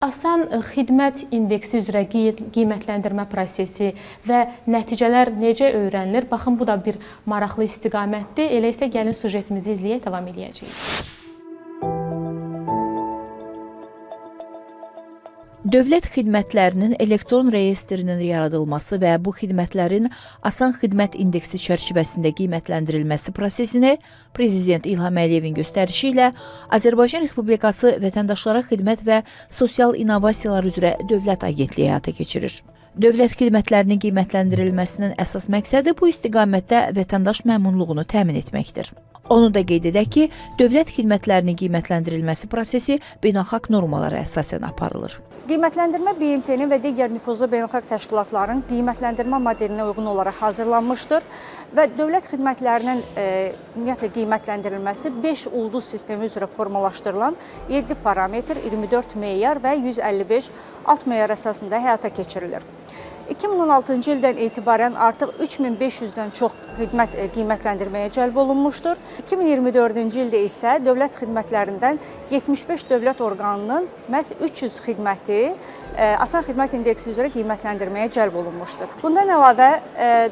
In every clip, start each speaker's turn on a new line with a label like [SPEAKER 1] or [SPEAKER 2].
[SPEAKER 1] Asan xidmət indeksi üzrə qiymətləndirmə prosesi və nəticələr necə öyrənilir? Baxın, bu da bir maraqlı istiqamətdir. Elə isə gəlin süjetimizi izləyək, davam eləyəcəyik.
[SPEAKER 2] Dövlət xidmətlərinin elektron reyestrinin yaradılması və bu xidmətlərin asan xidmət indeksi çərçivəsində qiymətləndirilməsi prosesini Prezident İlham Əliyevin göstərişi ilə Azərbaycan Respublikası Vətəndaşlara Xidmət və Sosial İnnovasiyalar üzrə Dövlət Agentliyi həyata keçirir. Dövlət xidmətlərinin qiymətləndirilməsinin əsas məqsədi bu istiqamətdə vətəndaş məmnunluğunu təmin etməkdir. Onu da qeyd edək ki, dövlət xidmətlərinin qiymətləndirilməsi prosesi beynəlxalq normalara əsasən aparılır.
[SPEAKER 3] Qiymətləndirmə BMT-nin və digər nüfuzlu beynəlxalq təşkilatların qiymətləndirmə modelinə uyğun olaraq hazırlanmışdır və dövlət xidmətlərinin ümumiyyətlə qiymətləndirilməsi 5 ulduz sistemi üzrə formalaşdırılan 7 parametr, 24 meyar və 155 alt meyar əsasında həyata keçirilir. 2016-cı ildən etibarən artıq 3500-dən çox xidmət qiymətləndirməyə cəlb olunmuşdur. 2024-cü ildə isə dövlət xidmətlərindən 75 dövlət orqanının məhz 300 xidməti asan xidmət indeksi üzrə qiymətləndirməyə cəlb olunmuşdur. Bundan əlavə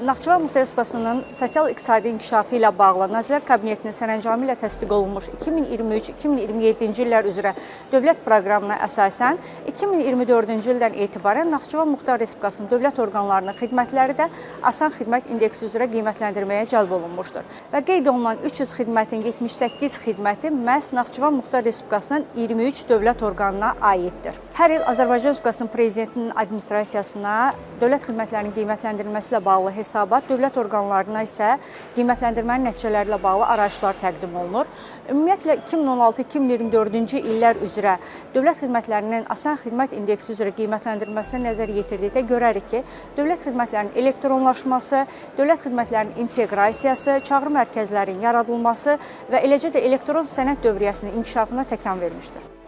[SPEAKER 3] Naxçıvan Muxtar Respublikasının sosial-iqtisadi inkişafı ilə bağlı Nazirlər Kabinetinin sərəncamı ilə təsdiq olunmuş 2023-2027-ci illər üzrə dövlət proqramına əsasən 2024-cü ildən etibarən Naxçıvan Muxtar Respublikasının dövlət orqanlarının xidmətləri də asan xidmət indeksi üzrə qiymətləndirməyə cəlb olunmuşdur. Və qeyd olunan 300 xidmətin 78 xidməti məhz Naxçıvan Muxtar Respublikasının 23 dövlət orqanına aiddir. Hər il Azərbaycan Respublikasının Prezidentinin administrasiyasına dövlət xidmətlərinin qiymətləndirilməsi ilə bağlı hesabat, dövlət orqanlarına isə qiymətləndirmənin nəticələri ilə bağlı arayışlar təqdim olunur. Ümumiyyətlə 2016-2024-cü illər üzrə dövlət xidmətlərinin asan xidmət indeksi üzrə qiymətləndirilməsinə nəzər yetirdikdə görərik ki, dövlət xidmətlərinin elektronlaşması, dövlət xidmətlərinin inteqrasiyası, çağrı mərkəzlərinin yaradılması və eləcə də elektron sənəd dövriyyəsinin inkişafına təkan vermişdir.